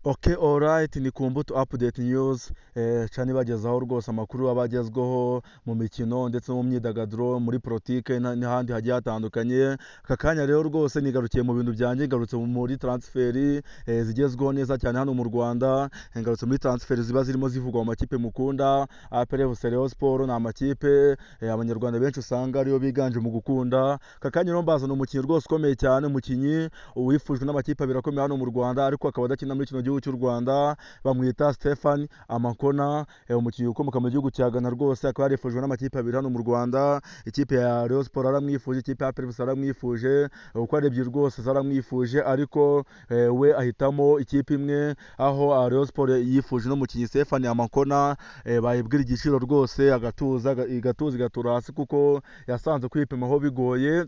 Okay, alright, ni ku Mbuto Update News cyane ibagezaho rwose amakuru aba agezweho mu mikino ndetse no mu myidagaduro, muri politike n'ahandi hagiye hatandukanye. Aka kanya rero rwose nigarukiye mu bintu byanjye, ngarutse muri transfer zigezweho neza cyane hano mu Rwanda, ngarutse muri transfer ziba zirimo zivugwa mu makipe mukunda, APR FC, Rayon Sports ni amakipe Abanyarwanda benshi usanga ariyo biganje mu gukunda. Aka kanya rero mbazana umukinnyi rwose ukomeye cyane, umukinnyi wifujwe n'amakipe abiri akomeye hano mu Rwanda ariko akaba adakina muri kino gihugu cy'u Rwanda, bamwita Stefan Amankona, umukinnyi ukomoka mu gihugu cya Ghana rwose akaba yarifujwe n'amakipe abiri hano mu Rwanda. Ikipe ya Rayon Sports aramwifuje, ikipe ya APR FC aramwifuje, uko ari ebyiri rwose zaramwifuje, ariko we ahitamo ikipe imwe, aho Rayon Sports yifuje n'umukinnyi Stefan Amankona, bayibwira igiciro rwose agatuza, igatuza igatura hasi kuko yasanze kwipimaho bigoye,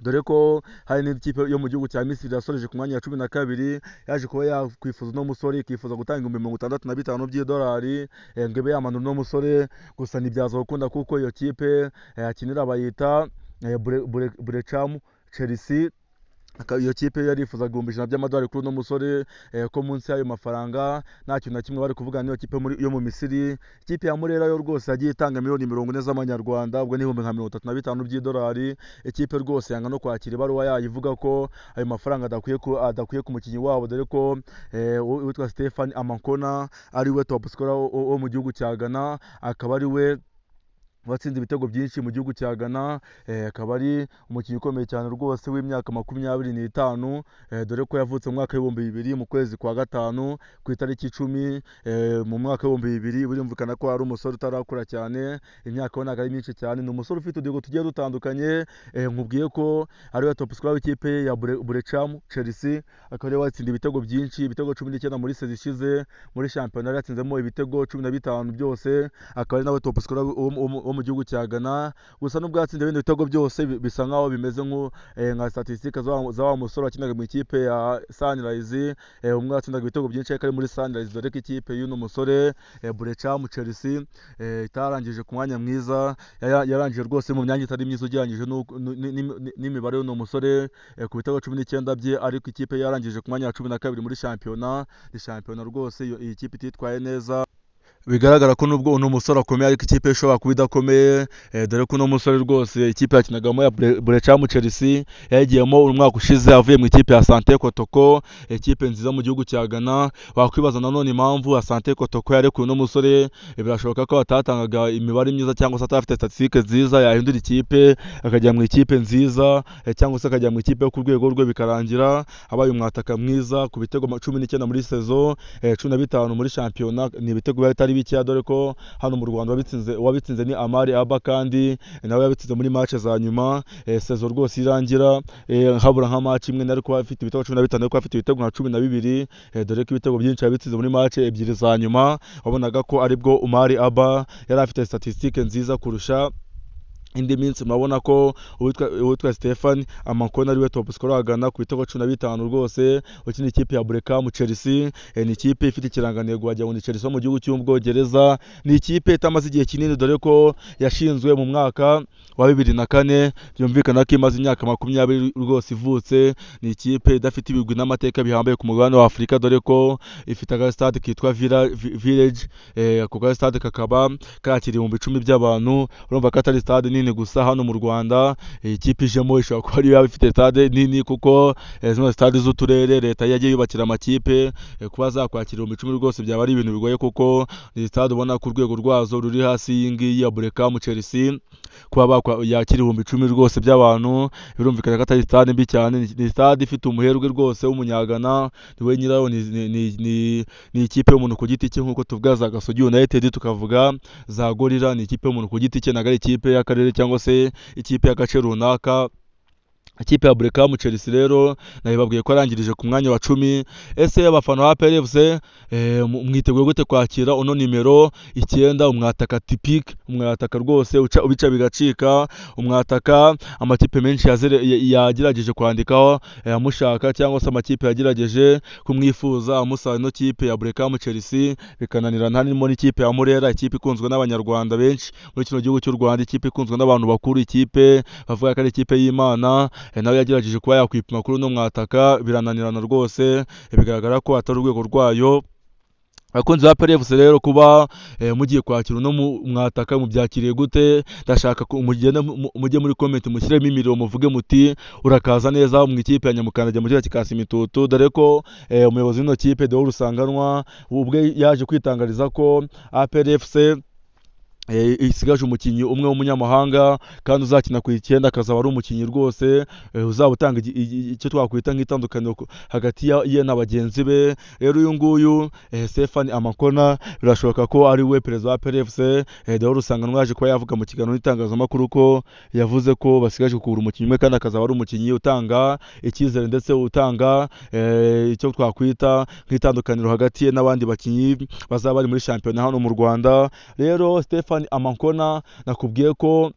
dore ko hari n'indi kipe yo mu gihugu cya Misiri yasoreje ku mwanya wa 12 yaje kuba yakwifuza uno musore, ikifuza gutanga 65,000 by'idolari ngo ibe yamanura uno musore. Gusa ntibyaza gukunda kuko iyo kipe akinira bayita Burecamu Chelsea. Iyo kipe yarifuzaga 100,000 by'amadolari kuri uno musore, ko munsi y'ayo mafaranga nta kintu na kimwe bari kuvugana n'iyo kipe yo mu Misiri. Ikipe ya Murera yo rwose yagiye itanga miliyoni 40 z'amanyarwanda, ubwo ni nka 35,000 by'idolari. Ikipe rwose yanga no kwakira ibaruwa yayo ivuga ko ayo mafaranga adakwiye ku mukinnyi wabo, dore ko uwitwa Stefan Amankona ari we top scorer wo mu gihugu cya Ghana, akaba ari we watsinze ibitego byinshi mu gihugu cya Ghana, akaba ari umukinnyi ukomeye cyane rwose w'imyaka 25, dore ko yavutse mu mwaka w'2000 mu kwezi kwa gatanu ku itariki 10 mu mwaka w'2000. Birumvikana ko ari umusore utarakura cyane, imyaka we ntabwo ari myinshi cyane, ni umusore ufite uduhigo tugiye dutandukanye. Nkubwiye ko ari we top scorer w'ikipe ya Burecamu Chelsea, akaba ariwe watsinze ibitego byinshi, ibitego 19 muri saison ishize. Muri shampiyona yari yatsinzemo ibitego 15 byose, akaba ari nawe top scorer wo mu gihugu cya Ghana. Gusa nubwo yatsinze ibindi bitego byose, bisa nkaho bimeze nka statistique za wa musore wakinaga mu ikipe ya Sunrise, umwe watsindaga ibitego byinshi ariko ari muri Sunrise, dore ko ikipe y'uno musore Burecamu Chelsea itarangije ku mwanya mwiza, yarangije rwose mu myanya itari myiza ugereranyije n'imibare y'uno musore ku bitego 19 bye, ariko ikipe yarangije ku mwanya wa 12 muri shampiyona. Ni shampiyona rwose iyi kipe ititwaye neza. Bigaragara ko nubwo uno musore akomeye ariko ikipe ishobora kuba idakomeye, dore ko uno musore rwose ikipe yakinagamo ya Burecamu Chelsea yayigiyemo umwaka ushize avuye mu ikipe ya Asante Kotoko, ikipe nziza mu gihugu cya Ghana. Wakwibaza nanone impamvu Asante Kotoko yarekuye uno musore, birashoboka ko batatangaga imibare myiza cyangwa se atafite statistique nziza yahindura ikipe akajya mu ikipe nziza, cyangwa se akajya mu ikipe yo ku rwego rwe bikarangira abaye umwataka mwiza ku bitego 19 muri saison, 15 muri shampiyona. Ni ibitego biba bitari bikeya, dore ko hano mu Rwanda uwabitsinze ni Amari Aba, kandi nawe yabitsinze muri match za nyuma, saison rwose irangira habura nka match imwe nari kuba afite ibitego 15, ariko afite ibitego nka 12, dore ko ibitego byinshi yabitsinze muri match ebyiri za nyuma. Wabonaga ko aribwo Umari Aba yari afite statistique nziza kurusha indi minsi. Murabona ko uwitwa Stefan Amankona ariwe top scorer wa Ghana ku bitego 15 rwose, ukina ikipe ya Burecamu Chelsea. Ni ikipe ifite ikirangantego wagira ngo ni Chelsea wo mu gihugu cy'Ubwongereza. Ni ikipe itamaze igihe kinini, dore ko yashinzwe mu mwaka wa 2004, byumvikana ko imaze imyaka 20 rwose ivutse. Ni ikipe idafite ibigwi n'amateka bihambaye ku mugabane wa Afurika, dore ko ifite aga stade kitwa Villa Village, ako ga stade kakaba kakira 10,000 by'abantu. Urumva ko atari stade nini. Gusa hano mu Rwanda ikipe ijemo ishobora kuba ariyo yaba ifite stade nini, kuko zino stade z'uturere leta yagiye yubakira amakipe, kuba zakwakira 10,000 rwose byaba ari ibintu bigoye, kuko ni stade ubona ko urwego rwazo ruri hasi y'iyi ngiyi ya Burecamu Chelsea. Kuba yakira 10,000 rwose by'abantu, birumvikana ko atari stade mbi cyane. Ni stade ifite umuherwe rwose w'umunyagana niwe nyirayo, ni ikipe y'umuntu ku giti cye, nk'uko tuvuga za Gasogi United, tukavuga za Gorilla. Ni ikipe y'umuntu ku giti cye, ntabwo ari ikipe y'akarere cyangwa se ikipe y'agace runaka. Ikipe ya Burecamu Chelsea rero nabibabwiye ko arangirije ku mwanya wa 10. Ese abafana ba APR FC mwiteguye gute kwakira uno nimero 9, umwataka typique, umwataka rwose uca ubica bigacika, umwataka amakipe menshi yagerageje kwandikaho amushaka, cyangwa se amakipe yagerageje kumwifuza amusaba ino kipe ya Burecamu Chelsea bikananirana, harimo n'ikipe ya Murera, ikipe ikunzwe n'Abanyarwanda benshi muri kino gihugu cy'u Rwanda, ikipe ikunzwe n'abantu bakuru, ikipe bavuga ko ari ikipe y'Imana. nawe yagerageje kuba yakwipima kuri uno mwataka birananirana rwose, bigaragara ko atari urwego rwayo. Abakunzi ba APR FC rero kuba mugiye kwakira uno mwataka mubyakiriye gute? Ndashaka ko mugende mujye muri comment mushyiremo imiriro, muvuge muti urakaza neza mu ikipe ya Nyamukandagira mu kibuga kikasa imitutu, dore ko umuyobozi w'ino kipe Deo Rusanganwa ubwe yaje kwitangariza ko APR FC isigaje umukinnyi umwe w'umunyamahanga kandi uzakina ku 9, akazaba ari umukinnyi rwose uzaba utanga icyo twakwita nk'itandukaniro hagati ye na bagenzi be. Rero uyu nguyu Stefan Amakona birashoboka ko ari we perezida wa APR FC. Deo Rusanganwa yaje kuba yavuga mu kiganiro n'itangazamakuru ko yavuze ko basigaje kugura umukinnyi umwe kandi akazaba ari umukinnyi utanga icyizere ndetse utanga icyo twakwita nk'itandukaniro hagati ye n'abandi bakinnyi bazaba bari muri shampiyona hano mu Rwanda. Rero Stefan Amankona nakubwiye ko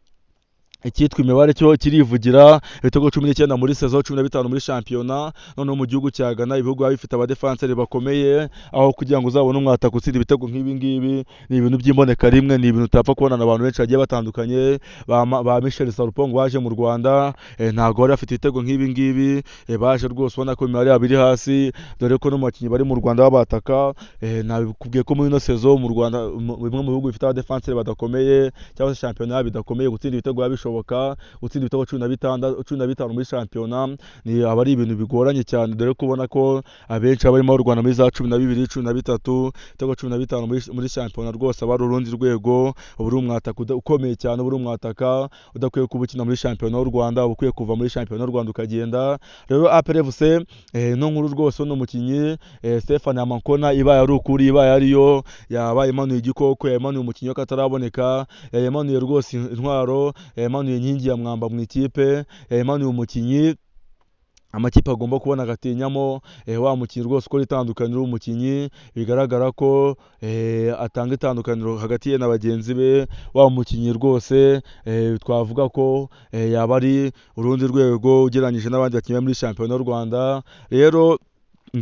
icyitwa imibare cyo kirivugira, ibitego 19 muri saison, 15 muri shampiyona. Noneho mu gihugu cya Ghana ibihugu biba bifite abadefanseri bakomeye, aho kugira ngo uzabone umwataka utsinda ibitego nk'ibi ngibi ni ibintu by'imboneka rimwe, ni ibintu utapfa kubona abantu benshi bagiye batandukanye. Ba Michel Sarpong baje mu Rwanda ntabwo bari bafite ibitego nk'ibi ngibi, baje rwose ubona ko imibare yabo iri hasi, dore ko no mu bakinnyi bari mu Rwanda babataka nabikubwiye ko muri ino saison mu Rwanda bimwe mu bihugu bifite abadefanseri badakomeye cyangwa se shampiyona yabo idakomeye, gutsinda ibitego biba bishoboka. Gutsinda ibitego 15 muri shampiyona ni aba ari ibintu bigoranye cyane, dore ko ubona ko abenshi abarimo Rwanda muri za 12, 13, ibitego 15 muri shampiyona rwose aba ari urundi rwego. Uba uri umwataka ukomeye cyane, uba uri umwataka udakwiye kuba ukina muri shampiyona y'u Rwanda, uba ukwiye kuva muri shampiyona y'u Rwanda ukagenda. Rero APR FC no nkuru rwose uno mukinnyi Stefan Amankona ibaye ari ukuri, ibaye ariyo, yabaye imanuye igikoko, yamanuye umukinnyi w'akataraboneka, yamanuye rwose intwaro, yamanuye inkingi ya mwamba mu ikipe, yamanuye umukinnyi amakipe agomba kubona agatinyamo, wa mukinnyi rwose ukora itandukaniro, umukinnyi bigaragara ko atanga itandukaniro hagati ye na bagenzi be, wa mukinnyi rwose twavuga ko yaba ari urundi rwego ugereranyije n'abandi bakinnyi muri shampiyona y'u Rwanda. Rero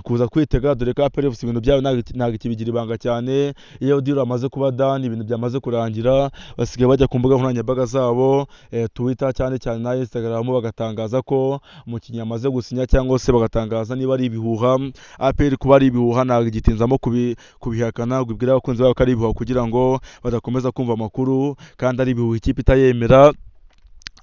kuza kwitega, dore ko APR FC ibintu byayo ntabwo ikibigira ibanga cyane. Iyo deal amaze kuba done, ibintu byamaze kurangira, basigaye bajya ku mbuga nkoranyambaga zabo, Twitter cyane cyane na Instagram, bagatangaza ko umukinnyi amaze gusinya cyangwa se bagatangaza niba ari ibihuha. APR kuba ari ibihuha ntabwo igitinzamo kubihakana, ngo ibwire abakunzi babo ko ari ibihuha kugira ngo badakomeza kumva amakuru kandi ari ibihuha ikipe itayemera.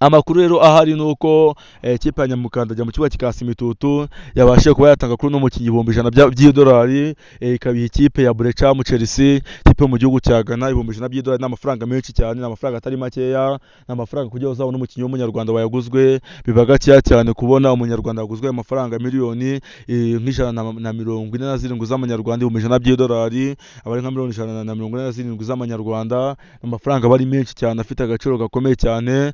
Amakuru rero ahari nuko ikipe ya Nyamukandagira mu kibuga kikasa imitutu yabashije kuba yatanga kuri uno mukinnyi 100,000 by'idolari, ikabiha ikipe ya Brecham Chelsea, ikipe mu gihugu cya Ghana. 100,000 by'idolari ni amafaranga menshi cyane, ni amafaranga atari makeya, ni amafaranga kugira uzabone umukinnyi w'umunyarwanda wayaguzwe biba gakeya cyane. Kubona umunyarwanda waguzwe amafaranga miliyoni 147 z'amanyarwanda, 100,000 by'idolari aba ari nka miliyoni 147 z'amanyarwanda, amafaranga aba ari menshi cyane, afite agaciro gakomeye cyane.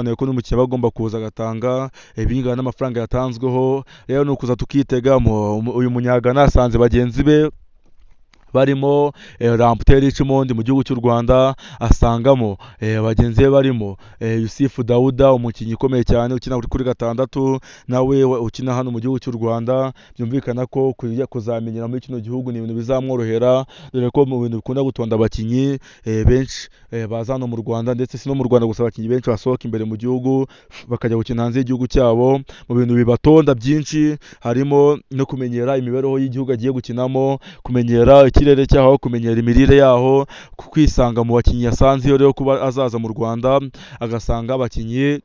Biba ko n'umukinnyi bagomba kuza agatanga ibingana n'amafaranga yatanzweho. Rero ni ukuza tukitega uyu munyagana asanze bagenzi be barimo Rampter Richmond mu gihugu cy'u Rwanda, asangamo bagenzi be barimo Yusufu Dauda, umukinnyi ukomeye cyane ukina kuri 6 nawe ukina hano mu gihugu cy'u Rwanda. Byumvikana ko kuzamenyera muri kino gihugu ni ibintu bizamworohera, dore ko mu bintu bikunda gutonda abakinnyi benshi baza hano mu Rwanda, ndetse si no mu Rwanda gusa, abakinnyi benshi basohoka imbere mu gihugu bakajya gukina hanze y'igihugu cyabo. Mu bintu bibatonda byinshi harimo no kumenyera imibereho y'igihugu agiye gukinamo, kumenyera ikirere cyaho, kumenyera imirire yaho, kwisanga mu bakinnyi yasanze. Iyo rero kuba azaza mu Rwanda agasanga abakinnyi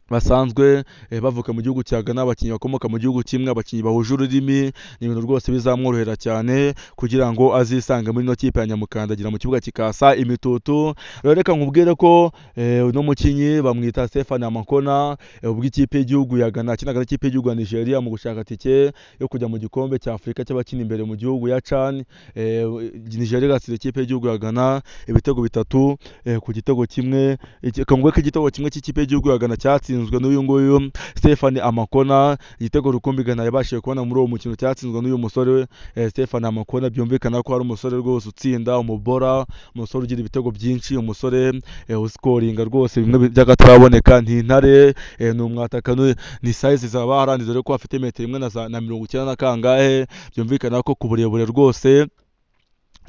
basanzwe bavuka mu gihugu cya Ghana, abakinnyi bakomoka mu gihugu kimwe, abakinnyi bahuje ururimi, ni ibintu rwose bizamworohera cyane kugira ngo azisange muri ino kipe ya Nyamukandagira mu kibuga kikasa imitutu. Rero reka nkubwire ko uno mukinnyi bamwita Stefan Amankona, ubwo ikipe y'igihugu ya Ghana akinaga n'ikipe y'igihugu ya Nigeria mu gushaka tike yo kujya mu gikombe cya Afurika cy'abakina imbere mu gihugu ya CHAN, Nigeria igatsinda ikipe y'igihugu ya Ghana ibitego 3 ku gitego kimwe. Kangwe ko igitego kimwe cy'ikipe y'igihugu ya Ghana cyatsinzwe n'uyu nguyu Stefan Amankona, igitego rukumbi Ghana yabashije kubona muri uwo mukino cyatsinzwe n'uyu musore Stefan Amankona. Byumvikana ko ari umusore rwose utsinda, umubora, umusore ugira ibitego byinshi, umusore uscoringa rwose bimwe by'akataraboneka, ni intare, ni umwataka, ni size zaba harandi, dore ko afite metero 1 na 90 na kangahe. Byumvikana ko ku burebure rwose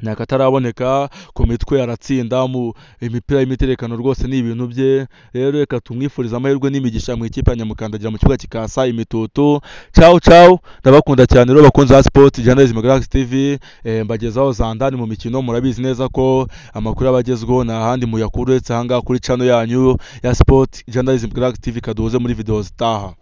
Ni akataraboneka ku mitwe, aratsinda mu imipira y'imiterekano, rwose ni ibintu bye. Rero reka tumwifurize amahirwe n'imigisha mu ikipe ya Nyamukandagira mu kibuga kikasa imitutu. Ciao ciao, ndabakunda cyane rero bakunzi ba Sport Journalism Galaxy TV. Mbagezaho za ndani mu mikino, murabizi neza ko amakuru aba agezweho nta handi muyakura uretse aha ngaha kuri channel yanyu ya Sport Journalism Galaxy TV. Kaduhuze muri video zitaha.